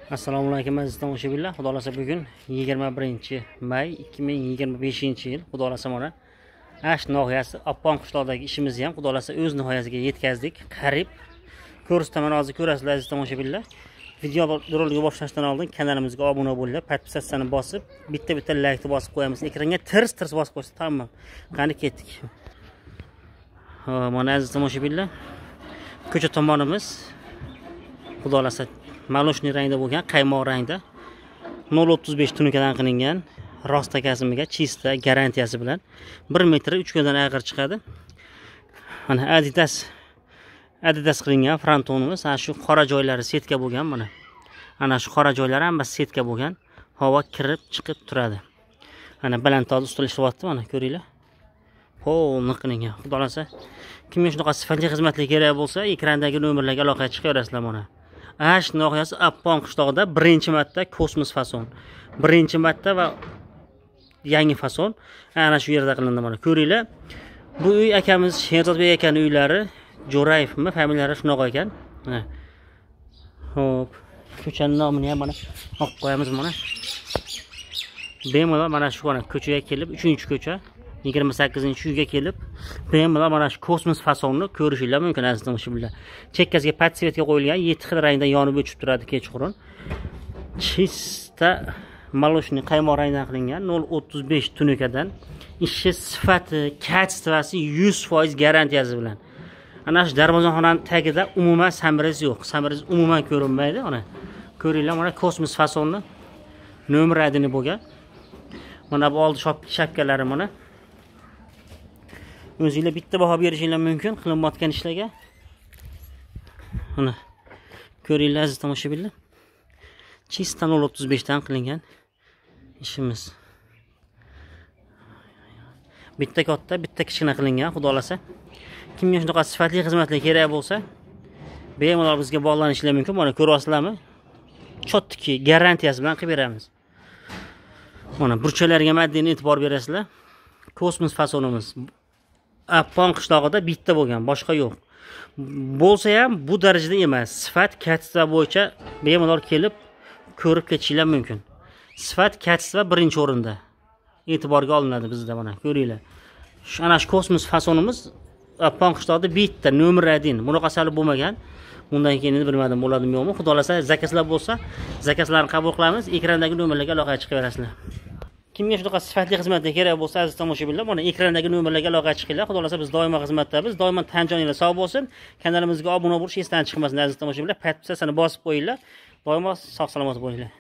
Assalomu alaykum aziz tomoshabinlar. Xudo xolasa bugun 21 may 2025-yil. Xudo xolasa mana Ash nohiyasi Oppon qishlog'idagi ishimizni ham Xudo xolasa o'z nihoyasiga yetkazdik. Qarib ko'rsataman, hozir ko'rasizlar aziz tomoshabinlar. Video rolikni boshlashdan oldin kanalimizga obuna bo'linglar, podpisatsiyani bosib, bitta-bitta laykni bosib qo'yamiz. Ekranga tirs-tirs bosib qo'ysa tamom. Qani ketdik. Mana aziz tomoshabinlar, ko'cha tomonimiz Xudo xolasa молочный rangda bo'lgan, qaymoq rangda 0.35 tunukadan qilingan, rostakasimiga чисто garantiyasi bilan 1 metr 3 kundan ag'ir chiqadi. Mana Adidas qilingan frontonimiz, ana shu qora joylari setka bo'lgan mana. Ana shu qora joylari hammasi setka bo'lgan. Havo kirib chiqib turadi. Mana balandtoz ustida ishlayapti, mana ko'ringlar. Polni qilingan. Xudo xolasa kimga shunaqa sifatli xizmatlar kerak bo'lsa, ekrandagi nomerlarga aloqaga chiqaverasizlar mana. Ash nohiyasi Oppon qishlog'ida birinchi marta kosmos fason. Birinchi marta va yangi fason ana shu yerda qilindi mana. Ko'ringlar. Bu uy akamiz Sherzodbek akaning uylari, Jo'rayevmi, familiyalari shunaqa ekan. Mana. Xo'p, ko'chaning nomini ham mana olib qo'yamiz mana. Bemalol mana shu mana ko'chaga kelib, 3-ko'cha, 28-uyga kelib, bemalol mana shu kosmos fasonni ko'rishinglar mumkin aziz tomoshabinlar. Chekkasiga подсветка qo'yilgan, 7 xil rangda yonib o'chib turadi kechqurun. Чисто молочный qaymoq rangdan qilingan 0.35 tunukadan. Ishi sifati, качество si 100% garantiyasi bilan. Ana shu darvozaxonaning tagida umuman саморез yo'q. Саморез umuman ko'rinmaydi. Mana ko'ringlar, mana kosmos fasonni nomer 1 bo'lgan. Mana bu oldi shapkalari mana. O'zinglar bitta baho berishinglar mumkin qilinayotgan ishlarga. Mana ko'ringlar aziz tomoshabinlar. Чисто 0.35 dan qilingan ishimiz. Bitta katta, bitta kichkina qilingan, Xudo xolasa. Kimga shunaqa sifatli xizmatlar kerak bo'lsa, bemalol bizga bog'lanishlar mumkin. Mana ko'ryapsizlarmi? Чётки garantiyasi bilan qilib beramiz. Mana burchaklarga maddiy e'tibor berasizlar. Kosmos fasonimiz Oppon qishlog'ida bitta bo'lgan, boshqa yo'q. Bo'lsa ham bu darajada emas. Sifat, качество bo'yicha bemalol kelib ko'rib ketishinglar mumkin. Sifat, качество birinchi o'rinda e'tiborga olinadi bizda mana ko'ringlar. Shu ana shu kosmos fasonimiz Oppon qishlog'ida bitta nomer 1. Bunaqasi hali bo'lmagan. Bundan keyin endi bilmadim bo'ladimi yo'qmi. Xudo xolasa zakazlar bo'lsa, zakazlarni qabul qilamiz. Ekrandagi nomerlarga aloqaga chiqaverasizlar. Kimga shunaqa sifatli xizmatlar kerak bo'lsa, aziz tomoshabinlar, mana ekrandagi nomerlarga aloqaga chiqinglar. Xudo xolasa biz doimo xizmatdamiz. Doimo tan joninglar sog' bo'lsin. Kanalimizga obuna bo'lish esdan chiqmasin aziz tomoshabinlar. Podpisatsiyani bosib qo'yinglar. Doimo sog' salomat bo'linglar.